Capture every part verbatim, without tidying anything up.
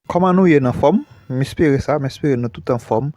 Kòman nou ye, nan fòm? M espere sa, m espere nou tout anfòm.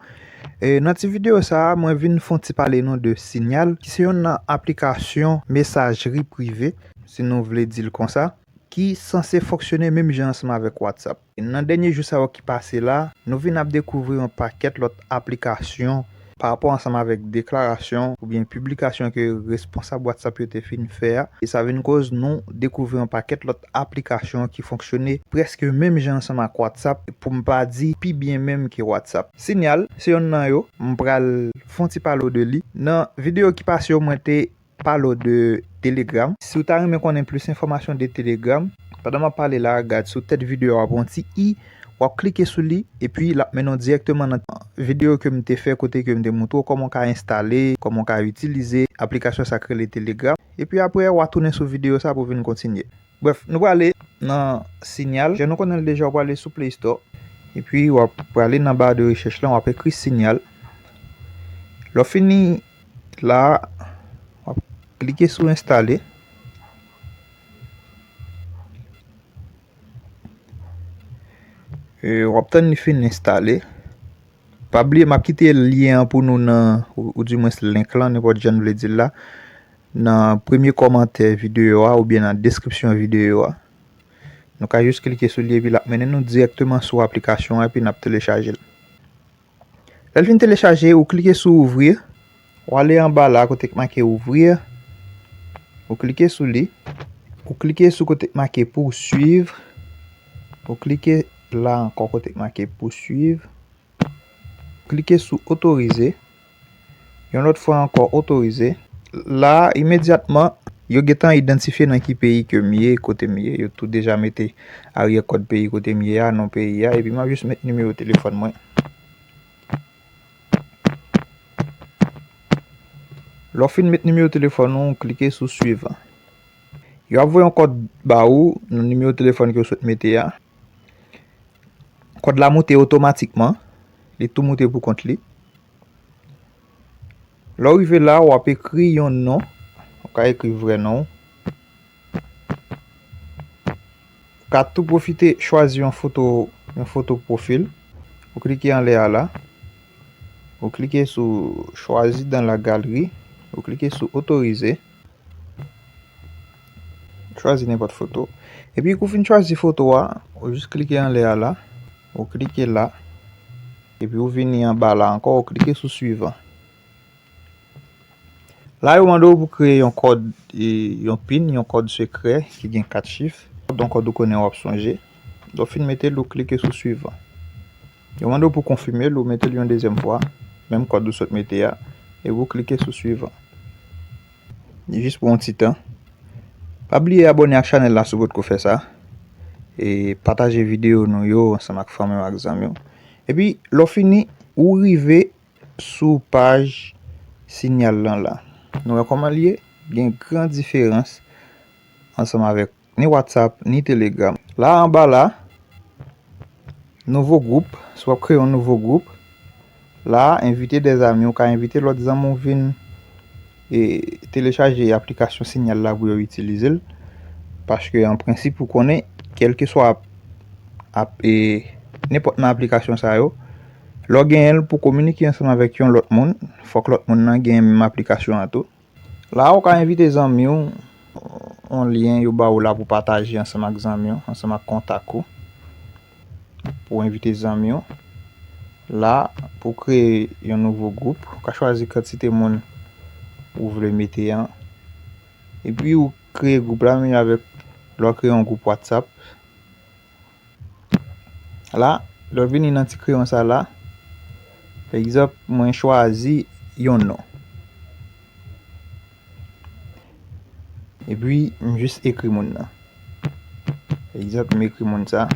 E nan ti videyo sa a, mwen vin fè yon ti pale nou de Signal, ki se youn nan aplikasyon mesajri prive, si nou vle di l konsa, ki sanse fonksyone menm jan ansanm avèk WhatsApp. E nan dènye jou sa yo ki pase la, nou vin ap dekouvri yon pakèt lòt aplikasyon pa rapò ansanm avèk deklarasyon oubyen piblikasyon ke responsab WhatsApp yo te fin fè a. E sa vin koz nou dekouvri yon pakèt lòt aplikasyon ki fonksyone prèske menm jan ansanm ak WhatsApp, pou m pa di pi byen menm ke WhatsApp. Signal se youn nan yo, m pral fè yon ti pale w de li. Nan videyo ki pase yo, mwen te pale w de Telegram. Si w ta renmen konnen plis enfòmasyon de Telegram, pandan m ap pale la, gad sou tèt videyo a, w ap wè yon ti i, w ap klike sou li, epi l ap mennen w dirèkteman nan videyo ke m te fè, kote ke m te montre w kòman w ka enstale, kòman w ka itilize aplikasyon sa k rele Telegram. Epi apre, w a tounen sou videyo sa pou w vin kontinye. Brèf, nou prale nan Signal. Jan nou konnen l deja, w prale sou Play Store. Epi, w ap prale nan ba de rechèch lan, w ap ekri Signal. Lè w fini la, w ap klike sou enstale. E, w ap tann li fin enstale. Pa bliye, m ap kite lyen an pou nou nan, ou, oudimwens link lan, nenpòt jan n vle di l la, nan premye kòmantè videyo a oubyen nan deskripsyon videyo a. Nou ka jis klike sou li epi l ap mennen nou dirèkteman sou aplikasyon an epi n ap telechaje l. Lè l fin telechaje, ou klike sou ouvrir. Ou ale anba la kote k make ouvrir. Ou klike sou li. Ou klike sou kote k make poursuivre. Ou klike la ankò kote k make poursuivre. Ou klike sou autoriser. Yon lòt fwa ankò, autoriser. La, imedyatman, yo gentan idantifye nan ki peyi ke m ye, kote m ye. Yo tou deja mete aryè kòd peyi kote m ye a, non peyi a, epi m ap jis met nimewo telefòn mwen. Lè w fin met nimewo telefòn ou, klike sou suivant. Yo ap voye yon kòd ba ou nan nimewo telefòn ke w sot mete a. Kòd la moute otomatikman. Li tou moute pou kont li. Lè w rive la, w ap ekri yon non. Ou ka ekri vrè non w. Ou ka tou pwofite chwazi yon foto, yon foto pwofil. Ou klike anlè a la. Ou klike sou choisi dans la galerie. Ou klike sou otorize. Chwazi nenpòt foto. Epi kou w fin chwazi foto a, ou jis klike anlè a la. Ou klike la. Epi ou vini anba la ankò, ou klike sou suivant. La, yo mande w pou kreye yon kòd, e, yon pin, yon kòd sekrè ki gen kat chif. Yon kòd ou konnen w ap sonje. Lè w fin mete l, ou klike sou suivant. Yo mande w pou konfime l, ou mete l yon dezyèm fwa. Menm kòd ou sot mete a. Epi ou klike sou suivant. Li jis pou yon ti tan. Pa bliye abòne ak chanèl la si w potko fè sa. E pataje videyo nou yo ansanm ak fanmi w ak zanmi w. Epi, lè w fini, ou rive sou paj Signal lan la. Nou wè kòman l ye? Gen gran diferans ansanm avèk ni WhatsApp, ni Telegram. La anba la, nouvo gwoup. Si w ap kreye yon nouvo gwoup, la, envite dèzami, ou ka envite lòt zanmi w vin e telechaje aplikasyon Signal la pou yo itilize l. Paske, an prensip, ou konnen, kèlkeswa ap, ap, e, nenpòt nan aplikasyon sa yo, lè w genyen l pou kominike ansanm avèk yon lòt moun, fòk lòt moun nan genyen menm aplikasyon an tou. La, ou ka envite zanmi w, yon lyen yo ba ou la pou pataje ansanm ak zanmi w, ansanm ak kontak ou, pou envite zanmi w. La, pou kreye yon nouvo gwoup, ou ka chwazi kantite moun ou vle mete an. Epi ou kreye gwoup la, menm jan avèk lè w kreye yon gwoup WhatsApp. La, lè w vini nan ti kreyon sa la, pa egzanp, mwen chwazi yon non. Epi, m jis ekri moun nan. Pa egzanp, m ekri moun sa.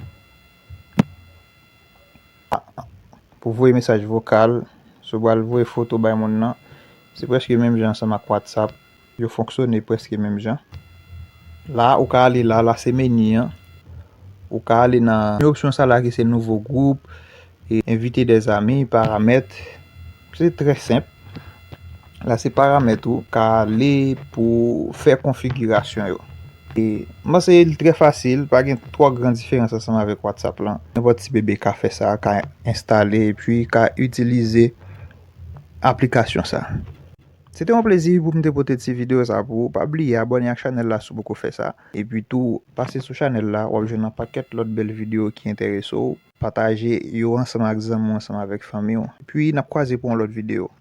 Pou voye mesaj vokal, si w pral voye foto bay moun nan, se prèske menm jan ansanm ak WhatsApp. Yo fonksyone prèske menm jan. La, ou ka ale la, la se meni an. Ou ka ale nan opsyon sa la ki se nouvo gwoup, e envite dèzami, paramèt. Se trè senp. La se paramèt ou ka ale pou fè konfigirasyon yo. E m panse li trè fasil, pa gen twò gran diferans ansanm avèk WhatsApp lan. Nenpòt ti bebe ka fè sa, ka enstale epi ka itilize aplikasyon sa. Se te yon plezi pou m te pote ti videyo sa pou ou. Pa bliye abòne ak chanèl la si w poko fè sa. Epi tou, pase sou chanèl la, w ap jwenn yon pakèt lòt bèl videyo ki enterese w. Pataje yo ansanm ak zanmi w, ansanm avèk fanmi w. Epi n ap kwaze pou yon lòt videyo.